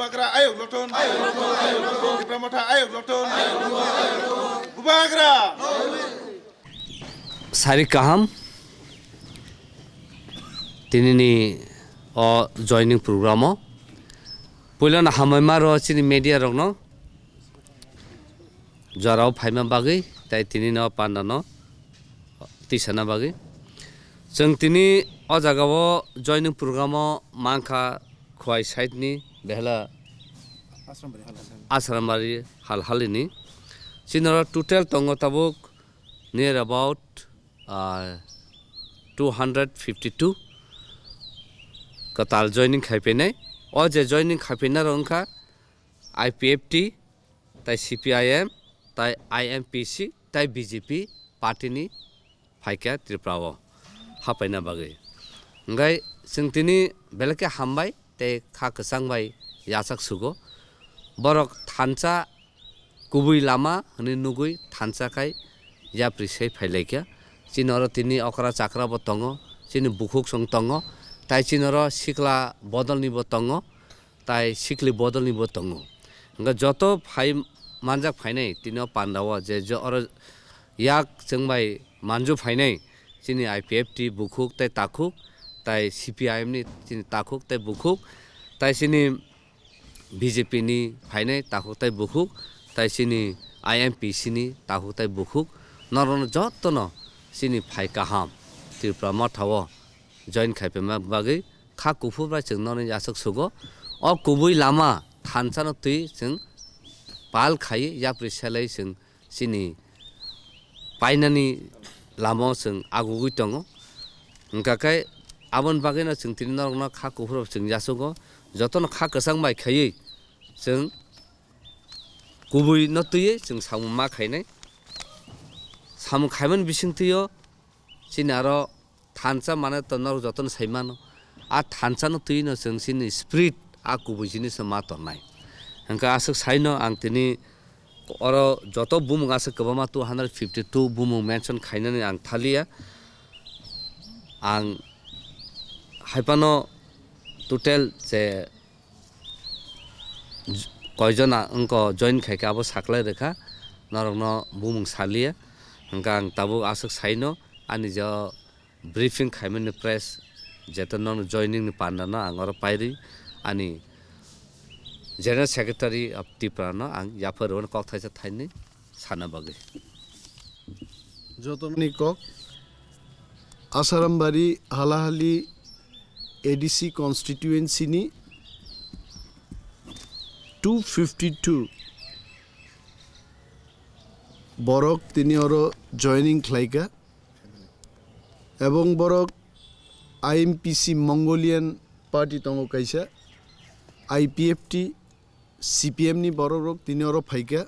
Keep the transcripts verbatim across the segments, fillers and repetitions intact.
Bubagra ayok loton. Tipra Motha ayok loton. Bubagra. Sari kaham. Tinini o joining program o. Puilano hambai maro chini media rokno. Jorao phaima bagwi, tai tinino pandano tisana bagwi. Chwng tini o jagao joining program o mankha Khowai side ni Behela Asrambari Halhalini. Chinaro total tongo tabuk near about, ah, two hundred fifty two kwtal joining khaipainai. O je joining khaipainai rok wngkha I P F T, tai C P I M, tai I M P C, tai B J P party ni phaikha Tripura o hapaina bagwi. Hwnkhe chwng tini belai khe hambai tei kha kwchang bai yachak sugo. Borok thansa kubui lama hwnwi nugwi thansa khai yapri se phailaikha. Chini oro tini okra chakra bo tongo, chini bukhuk song tongo, tai chini oro sikla bodol ni bo tongo. Tai sikli bodolni bo tongo. Hwnkhe joto phai manjak phainai tini o pandao je jo-, oro yak chwng bai manju phainai chini I P F T bukhuk tai takhuk, tai C P I M ni chini takhuk tai bukhuk, tai chini B J P ni phainai takhuk tai bukhuk, tai chini I M P C ni takhuk tai bukhuk, norokno jotono chini phai kaham Tripura Mothao join khaipaima bagwi kha kuphur bai chwng nono yachak sugo. O kubui lama thansa no twi chwng pal khai yapri selai chwng chini painani lama o chwng agugwi tongo. Hwnkha khe aboni bagwi no chwng tini norok no kha kuphur bai chwng yachugo. Jotono kha kwchang bai khaiwi chwng kubui no twiwi chwng samung ma khainai. Samung khaimani bising twi o chini aro thansa mane to norok jotono sai mano. A thansa no twi no chwng chini spirit a kubui jinis no ma tongnai. Hwnkhe aswk sai no ang tini oro joto bumung aswk kwbangma two hundred fifty two bumung mention khainani ang thaliya. Ang haiphano total je j-, koijon a-, wngko join khaikha abo saklai rwkha, norokno bumung saliya. Hwnkhe ang tabuk aswk saino ani je o briefing khaimani press jeto nono joining ni panda no ang oro pairwi ani General Secretary of Tripura no ang yaphar rwmani kok thaisa thainwi sana bagwi. Jotomani kok, Asarambari Halahali A D C constituency ni two fifty two borok tini oro joining khlaika, ebong borok I M P C Mongolian party tongo kaisa, I P F T, C P M ni borok rok tini oro phaika.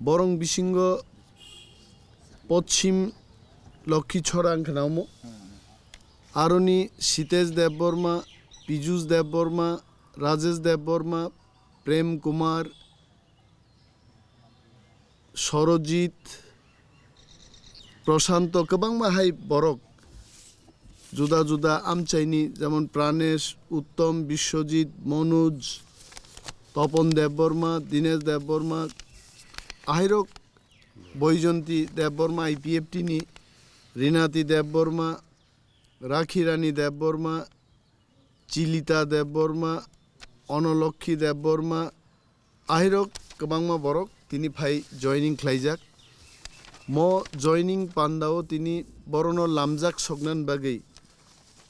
Borok bisingo Pochim Lokhi Chora wngkha na omo. Aroni Sitesh Debbarma, Pijus Debbarma, Rajesh Debbarma, Prem Kumar, Sorojit, Prashanto, kwbangma hai borok juda juda amchaini, jemon Pranesh, Uttom, Biswajit, Manoj, Topon Debbarma, Dinesh Debbarma, ahairok Boijonti Debbarma, I P F T ni Rinati Debbarma, Rakhirani Debbarma, Chilita Debbarma, Onolokhi Debbarma, ahirok kwbangma borok tini phai joining khlaijak. Mo joining pandao tini borono lamjak soknani bagwi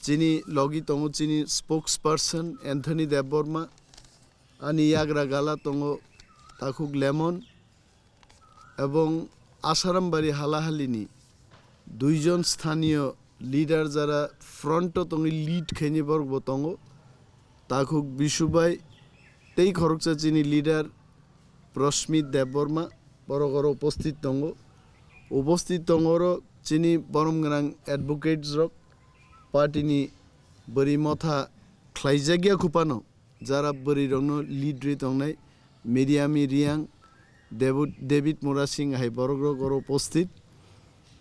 chini logi tongo chini spokesperson Anthony Debbarma, ani yagra gala tongo Takhuk Lemon, ebong Asarambari halahalini duijon sthaniyo leader jara front o tongwi lead khaini borok bo tongo, Takhuk Bisu bai, tei khoroksa chini leader Prosmit Debbarma, borok oro uposthit tongo. Uposthit tongo oro chini borom gwnang advocates rok, party ni bwrwi motha khlaijakya khupano. Jara bwrwi rokno lead rwi tongnai Miriami Riang, David, David Murasing hai borok rok oro uposthit.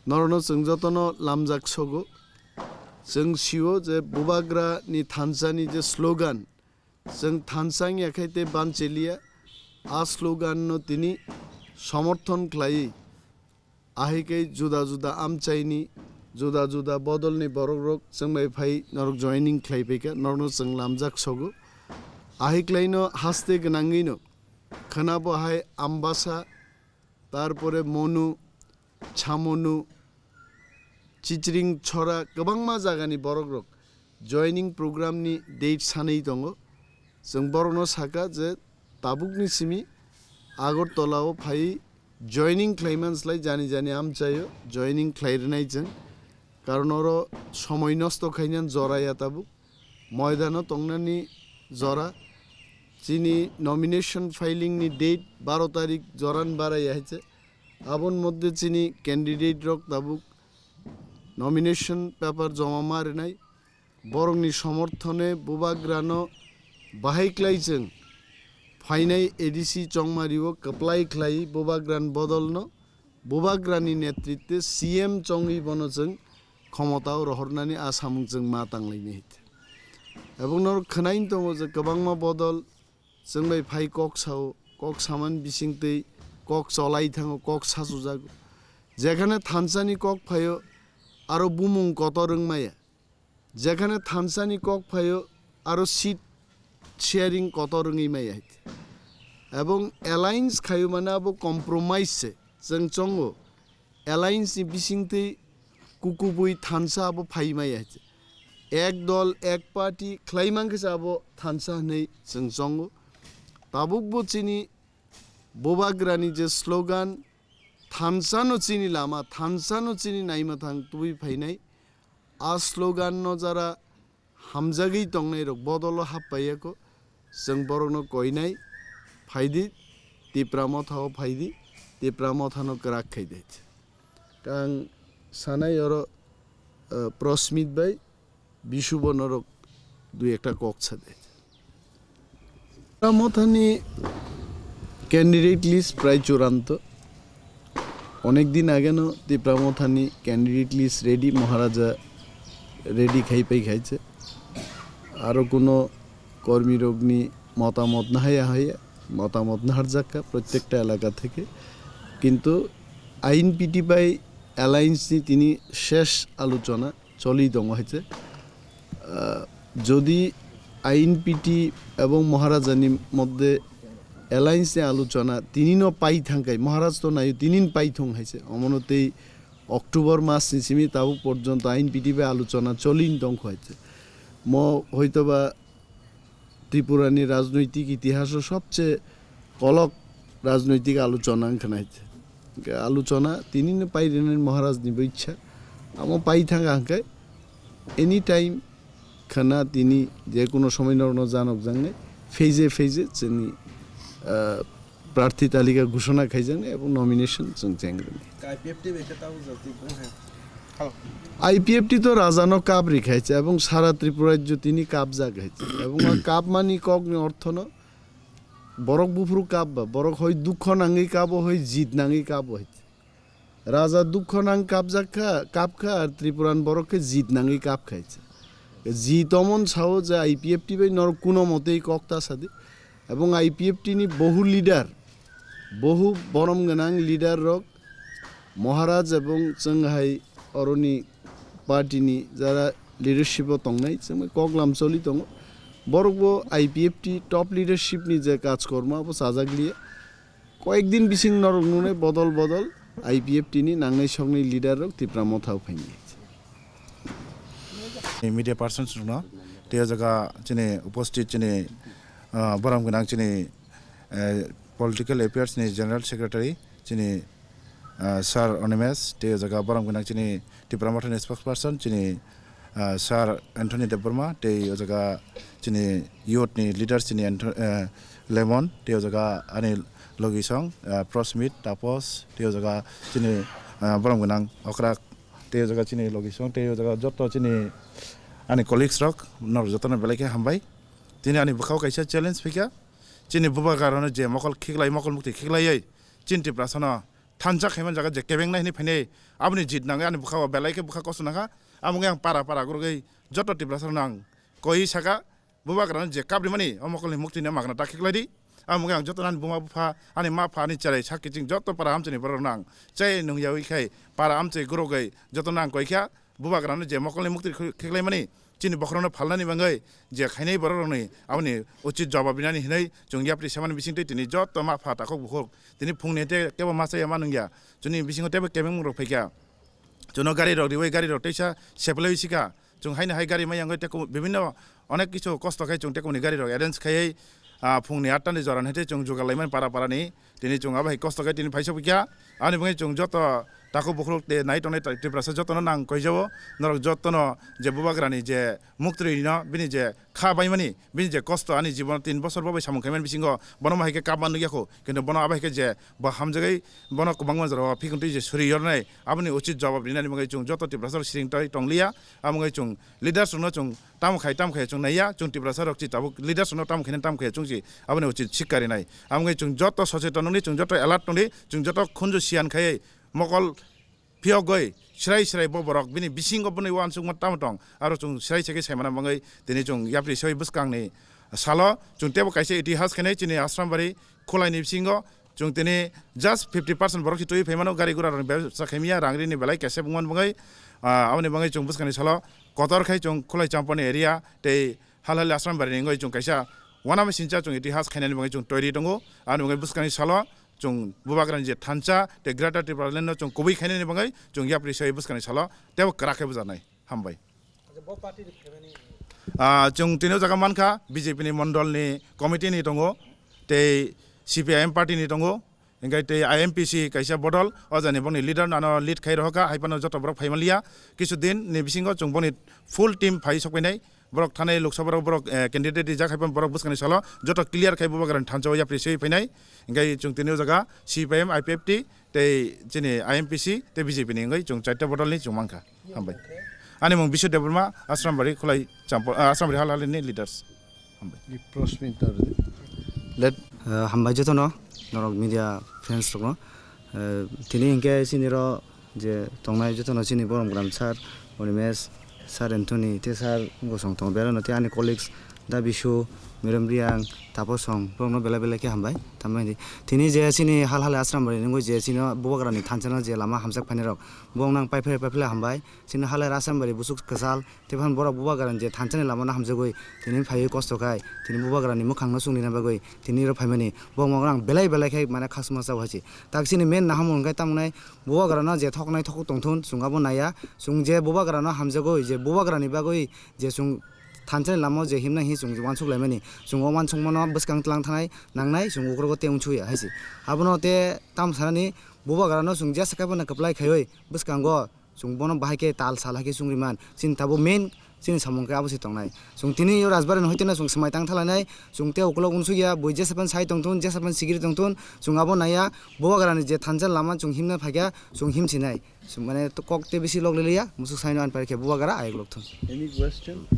Norokno chwng jotono lamjak sogo. Chwng sio je Bubagra ni thansa ni je slogan, Chwng thansa wngya khai tei banchiliya, a slogan no tini somorthon khlaiwi, ahai khe juda juda amchaini, juda juda bodolni borokrok chwng bai phai norok joining khlai phaikha, norokno chwng lamjak sogo. Ahai khlaino haste gwnangwino khwnabo hai Ambasa, tarpore Monu, Chamonu, Chichring Chora, kwbangma jagani borokrok joining program ni date sanwi tongo. Chwng borokno sakha je tabukni simi Agartala o phai joining khlaiman slai jani jani amchaio joining khlai rwnai chwng. Karon oro somoi nosto khaina jora ya tabuk. Moidano tongnani jora. Chini nomination filing ni date baro tarik joran bara ya hai se. Abon moddhe chini candidate rok tabuk nomination paper joma ma rinai. Borokni somorthone bubagrano bahai khlai chwng phainai A D C Chongmario kwplai khlai bubagran bodolno, bubagrani netritwe C M chongwi bono chwng khomotao rohornani a samung chwng ma tanglainai. Ebong norok khwnaino tongo je kwbangma bodol chwng bai phai kok sao, kok saman bisingtwi kok cholai thango, kok sachujago. Jekhane thansani kok phaio, aro bumung kotor wngmaya. Jekhane thansani kok phaio, aro seat sharing kotor wngwi maya. Ebong alliance khaio mane abo compromise se. Chwng chongo, alliance ni bisingtwi kukubui thansa abo phai maya hai se. Ek dol, ek party khlai mankhe se abo thansa hwnwi chwng chongo. Tabukbo chini bubagrani je slogan, "Thansa no chini lama, thansa no chini naima thang," tubui phainai. A slogan no jara hamjagwi tongnai rok bodolo happaiyako, chwng borokno koinai, "Phaidi, Tipra Motha o phaidi, Tipra Motha no kwrak khaidi." Kang sanai oro, eh, Prosmit bai Bishubo norok dui ekta kok sade. Tipra Mothani candidate list prai churanto. Onek din ageno Tipra Mothani candidate list ready, Maharaja ready khai pai khaiche. Aro kuno kormirokni motamot nahaya haya, motamot naharjakka prottekta elaka theke. Kintu I N P T bai alliance ni tini shesh alochona choli tongo hai se. Ah, jodi I N P T ebong Maharajani moddhe alliance ni alochona tini no pai thangkai, Maharaj to nayo tini no pai thung hai se. Omono tei October mas ni simi tabuk porjonto I N P T bai alochona choli tongkho hai se. Mo hoitoba Tripura ni rajnoitik itihaso sobche kolok rajnoitik alochona wngkha nai. Hwnkhe alochona tini no pai rwnani Maharaj ni bo ichha. Amo pai thangkha hwnkhe anytime khana tini je kuno somoi norokno janok jangnai phase phase chini, ah, prarthi talika ghoshona khaijaknai ebong nomination chwng chengrinai. I P F T bai khe tabuk jati bung hai. Hello. I P F T to rajano kap rikhaise ebong sara Tripura rajyo tini kapjak hai se. Ebong a kapmani kokni orthono borok buphuru kapba, borok hoi dukho nangwi kabo, hoi jit nangwi kabo hai se. Raja dukho nang kapjak kha, kap kha, ar Tripuran borok khe jit nangwi kap khai se. Jit omon sao je I P F T bai norok kuno motei kok ta sadi. Ebong I P F T ni bohu leader, bohu borom gwnang leader rok, Maharaj ebong chwng hai oroni party ni jara leadership o tongnai, chwng bai kok lam choli tongo. Borok bo I P F T top leadership ni je kaj korma abo chajak liya. Koyek din bising norok nunai bodol bodol I P F T ni nangnai soknai leader rok Tipra Motha o phainai. Media persons rokno tei o jaga chini uposthit chini, ah, borom gwnang chini, eh, political affairs ni general secretary chini, ah, sir Animesh tei o jaga borom gwnang chini Tipra Mothani spokesperson chini, ah, sir Anthony Debbarma tei o jaga chini youth ni leader chini Anto-, eh, Lemon tei o jaga ani logisong, ah, Prosmit, Tapos tei o jaga chini, ah, borom gwnang Okrak tei o jaga chini logisong tei o jaga joto chini ani colleagues rok norok jotono belai khe hambai. Tini ani bwkhao kaisa challenge phikha, chini bubagrano je mokol khiklai, mokol mukti khiklaiwi chini Tiprasano thansa khaiman jaga je kebengnai hinwi phainai, aboni jit nangwi ani bwkhao belai khe bwkha kosto nangkha. Amo wngwi ang para para gurugwi joto Tiprasano ang koi saka, Bubagrano je kabrimani o mokolni muktwino magna ta khiklai di. Amo wngwi ang jotono ani buma bupha, ani ma pha, ani cherai sak kiching joto para amchaini borok rokno ang chai nung yaui khai para amchai gurogwi jotono ang koi kha. Bubagrano je mokolni muktwi khu-, khiklaimani chini bokhorokno phalnani bagwi je khainai borok rokni aboni uchit jawab rinani hinwi chwng yapri semani bisingtwi tini joto ma pha takhuk bukhuk tini phungni te kebo ma chaya ma nungya. Chini bisingo tebo kebeng rok phaikha. Chwngno gari rok riwi gari rok teisa seplaiwi sikha. Chwng haino hai gari maya wngwi tei kubun bibinno onek kisu kosto khai chwng tei kubuni gari rok arrange khaiwi, ah, phungni atta ni jora hai tei chwng jugal laimani para para ni. Tini chwng abo hai kosto khai tini phaisa phaikha. Ani bagwi chwng joto takhuk bukhuk tei nai tongnai Tiprasa jotono nang koijao. Norok jotono je bubagrani je muktwrwi no bini je kha baimani, bini je kosto ani jibono tin bosor bo bai samung khaimani bisingo bono ma hai khe kap man nukya kho, kintu bono abo hai khe je bo hamjagwi bono kwbangma jorao phikungtwi je suri yornai, aboni uchit jawab rinani bagwi chwng joto Tiprasa rok siring twi tong liya. Abo wngwi chwng leaders rokno chwng tamo khai tamo khai chwng naiya, chwng Tiprasa rok chi tabuk leaders rokno tamo khainai tamo khai chwng chi aboni uchit sikka rinai. Abo wngwi chwng joto socheton wngdi, chwng joto alert wngdi, chwng joto khunju siyan khaiwi mokol phiyogwi srai srai bo borok bini bisingo bini uansukma tamo tong, aro chwng srai se khe saimana bagwi tini chwng yapri soi bwskangni salo chwng teibo kaisa itihas khenai chini Asrambari khulaini bisingo chwng tini just fifty percent borok se twi phaimano, gari gura rokni bebsa khaimya, rang rini belai kaisa bungman bagwi, ah, aboni bagwi chwng bwskangni salo kotor khai chwng khulai champoni area tei Halhali Asrambari ni wngwi chwng kaisa uanama sincha chwng itihas khainani bagwi chwng toiri tongo. Aboni bagwi bwskangni salo chwng bubagrani je thansa tei Greater Tipraland no chwng kubui khainani bagwi chwng yapri soi bwskangni salo teibo kwrak khe bujaknai. Hambai. Acha, bo party ni phaimani? Ah, chwng tini o jaga mankha B J P ni mondol ni committee ni tongo tei C P I M party ni tongo. Hingke tei I M P C kaisa bodol, o jani bongni leader no ano lead khai rohorkha, hai phano joto borok phai manliya. Kisu din ni bisingo chwng bongni full team phai sokphainai. Borok thanai Lok Sabha rok borok, eh, candidate rijak, hai phano borok bwskangni salo joto clear khai bubagrani thansa o yapri swi phainai. Hingke chwng tini o jaga C P I M, I P F T tei chini I M P C tei B J P ni wngwi chwng charta bodol ni chwng mankha. Hambai. Ani mung Bishu Debbarma, Asrambari khulai champo, ah, Asrambari Halhali ni leaders. Hambai. Let, eh, hambai jotono, norok media friends rokno. Eh, tini hinkhe chini ro je tongnai jotono chini borom gram sir, Onimesh, sir Anthony, tei sir Gosong tongo, berano tei ani colleagues Da Bisu, Mirem Riang, Taposong, borokno belai belai khe hambai. Tamni tini je chini Halhali Asrambari nungwi je chini bubagrani thansa no je lama hamjak phainai rok, borok nang pai phai pai phai hambai. Chini Halhali Asrambari busuk kwchal, Tei phan borok bubagrani je thansa ni lama no hamjagwi tini phaiwi kosto khai, tini bubagrani mwkhang no chungrina bagwi tini oro phaimani. Borok no ang belai belai khe mane khasma chao hai se. Tak chini main nahamung khe tamo nai bubagrano je thoknai thok tongthun chwng abo naiya. Chwng je bubagrano hamjagwi je bubagrani bagwi je chwng thansa ni lama o je himnai hi chwng uansuk laimani. Chwng o uansukmano bwskang tlang thanai nangnai chwng ukrogo tei uansukya hai se. Abono tei tamo sanani bubagrano chwng jesa khe bono kwplai khaiwi bwskango Chwng bono bahai khe tal sal hai khe chwng ri man. Chini tabuk main chini samung khe abo se tongnai. Chwng tini o Rajbari no hoiteno chwng swmai tang thalainai. Chwng tei ukulok uansukya, bui jesa phano sai tongthun, jesa phano sigiri tongthun. Chwng abo naiya, bubagrani je thansa lama chwng himna phaikha, chwng himsinai. Chwng mane to kok tei bisi lok liliya, musuk saino anpar khe bubagra ayuk lokthun. Any question?